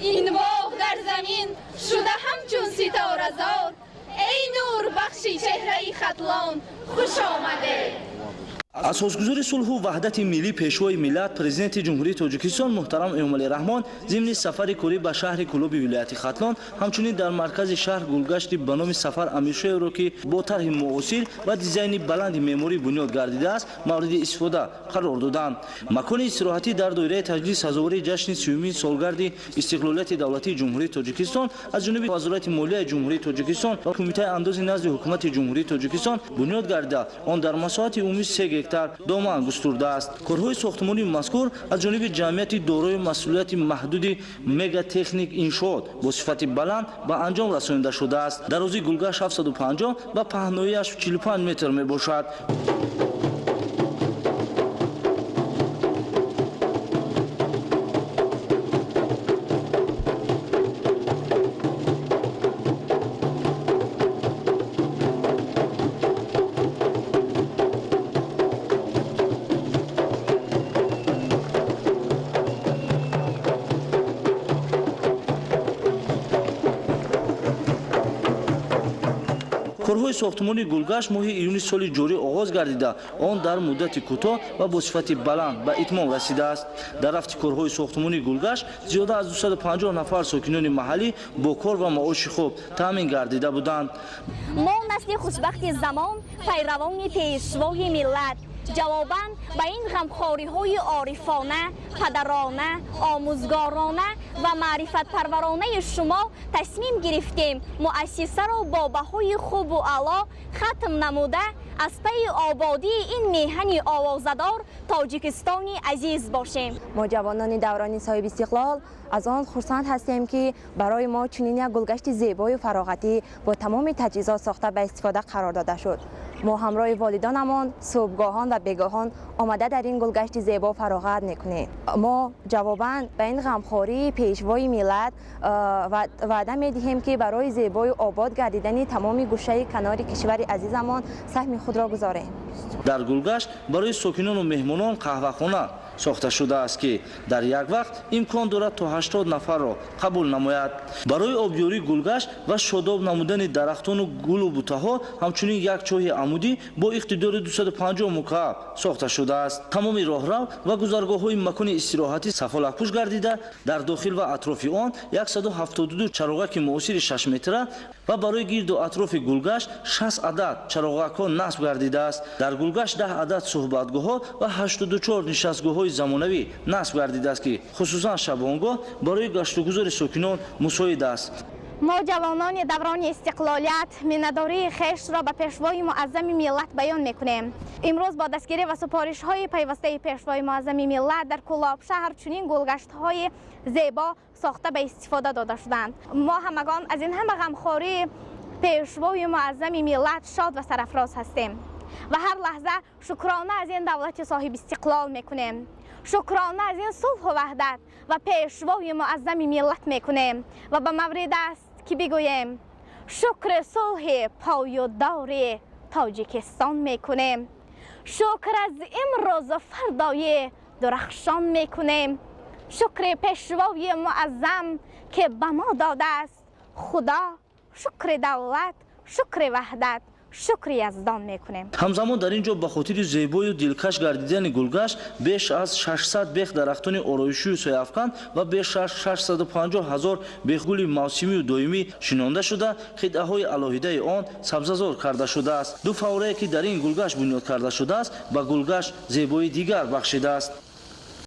Ин боғ дар замин шуда ҳамчун ситоразор. Эй нурбахши чеҳраи Хатлон, хуш омадед. Асосгузори сулҳу ваҳдати миллӣ, Пешвои миллат, Президенти Ҷумҳурии Тоҷикистон муҳтарам Эмомалӣ Раҳмон зимни сафари корӣ ба шаҳри Кӯлоби вилояти Хатлон, ҳамчунин дар маркази шаҳр гулгашти ба номи Сафар Амиршоевро, ки бо тарҳи муосир ва дизайни баланди меъморӣ бунёд гардидааст, мавриди истифода қарор доданд. Макони истироҳатӣ дар доираи таҷлили сазовори ҷашни 30-умин солгарди истиқлолияти давлатии Ҷумҳурии Тоҷикистон аз ҷониби Вазорати молияи Ҷумҳурии Тоҷикистон ва Кумитаи андози назди Ҳукумати Ҷумҳурии Тоҷикистон бунёд гардида, он дар масоҳати умумии 3 гектар доман густурдааст. Корҳои сохтмонии мазкур аз ҷониби ҷамъияти дорои масъулияти маҳдуди Мегатехник Иншоот бо сифати баланд ба анҷом расонида шудааст. Дарозии гулгашт 750 ва паҳноияш 45 метр мебошад. Корҳои сохтмонии гулгашт моҳи июни соли ҷорӣ оғоз гардида, он дар муддати кӯтоҳ ва бо сифати баланд ба итмом расидааст. Дар рафти корҳои сохтмонии гулгашт зиёда аз 250 нафар сокинони маҳаллӣ бо кор ва маоши хуб таъмин гардида буданд. Мо насли хушбахти замон, пайравони пешвои миллат, ҷавобан ба ин ғамхориҳои орифона, падарона, омӯзгорона ва маърифатпарваронаи шумо тасмим гирифтем муассисаро бо баҳои хубу аъло хатм намуда, аз пайи ободии ин меҳани овозадор Тоҷикистони азиз бошем. Мо ҷавонони даврони соҳиби истиқлол аз он хурсанд ҳастем, ки барои мо чунин як гулгашти зебою фароғатӣ бо тамоми таҷҳизот сохта ба истифода қарор дода шуд. Мо ҳамроҳи волидонамон субҳгоҳон ва бегоҳон омада дар ин гулгашти зебо фароғат мекунем. Мо ҷавобан ба ин ғамхории пешвои миллат ваъда медиҳем, ки барои зебою обод гардидани тамоми гӯшаи канори кишвари азизамон саҳми худро гузорем. Дар гулгашт барои сокинону меҳмонон қаҳвахона сохта шудааст, ки дар як вақт имкон дорад то 80 нафарро қабул намояд. Барои обёрии гулгашт ва шодоб намудани дарахтону гулу бутаҳо ҳамчунин як чоҳи амудӣ бо иқтидори 250 мукааб сохта шудааст. Тамоми роҳрав ва гузаргоҳҳои макони истироҳатӣ сафолакпӯш гардида, дар дохил ва атрофи он 172 чароғаки муосири 6 метра ва барои гирду атрофи гулгашт 60 адад чароғакҳо насб гардидааст. Дар гулгашт 10 адад суҳбатгоҳҳо ва 84 нишастгоҳҳои замонавӣ насб гардидааст, ки хусусан шабонгоҳ барои гаштугузори сокинон мусоид аст. Мо ҷавонони даврони истиқлолият миннатдории хешро ба пешвои муаззами миллат баён мекунем. Имрӯз бо дастгирӣ ва супоришҳои пайвастаи пешвои муаззами миллат дар Кӯлоб шаҳр чунин гулгаштҳои зебо сохта ба истифода дода шуданд. Мо ҳамагон аз ин ҳама ғамхории пешвои муаззами миллат шод ва сарафроз ҳастем ва ҳар лаҳза шукрона аз ин давлати соҳиби истиқлол мекунем. Шукрона аз ин сулҳу ваҳдат ва пешвои муаззами миллат мекунем ва ба маврид аст ки бигӯем шукри сулҳи поюдори Тоҷикистон мекунем. Шукр аз имрӯзу фардои дурахшон мекунем. Шукри пешвои муаззам, ки ба мо додааст Худо, шукри давлат, шукри ваҳдат, шукри Яздон мекунем. Ҳамзамон дар ин ҷо ба хотири зебою дилкаш гардидани гулгашт беш аз 600 бех дарахтони ороишию сояафкан ва беш аз 650 ҳазор бехгули мавсимию доимӣ шинонда шуда, қитъаҳои алоҳидаи он сабзазор карда шудааст. Ду фаврае, ки дар ин гулгашт бунёд карда шудааст, ба гулгашт зебои дигар бахшидааст.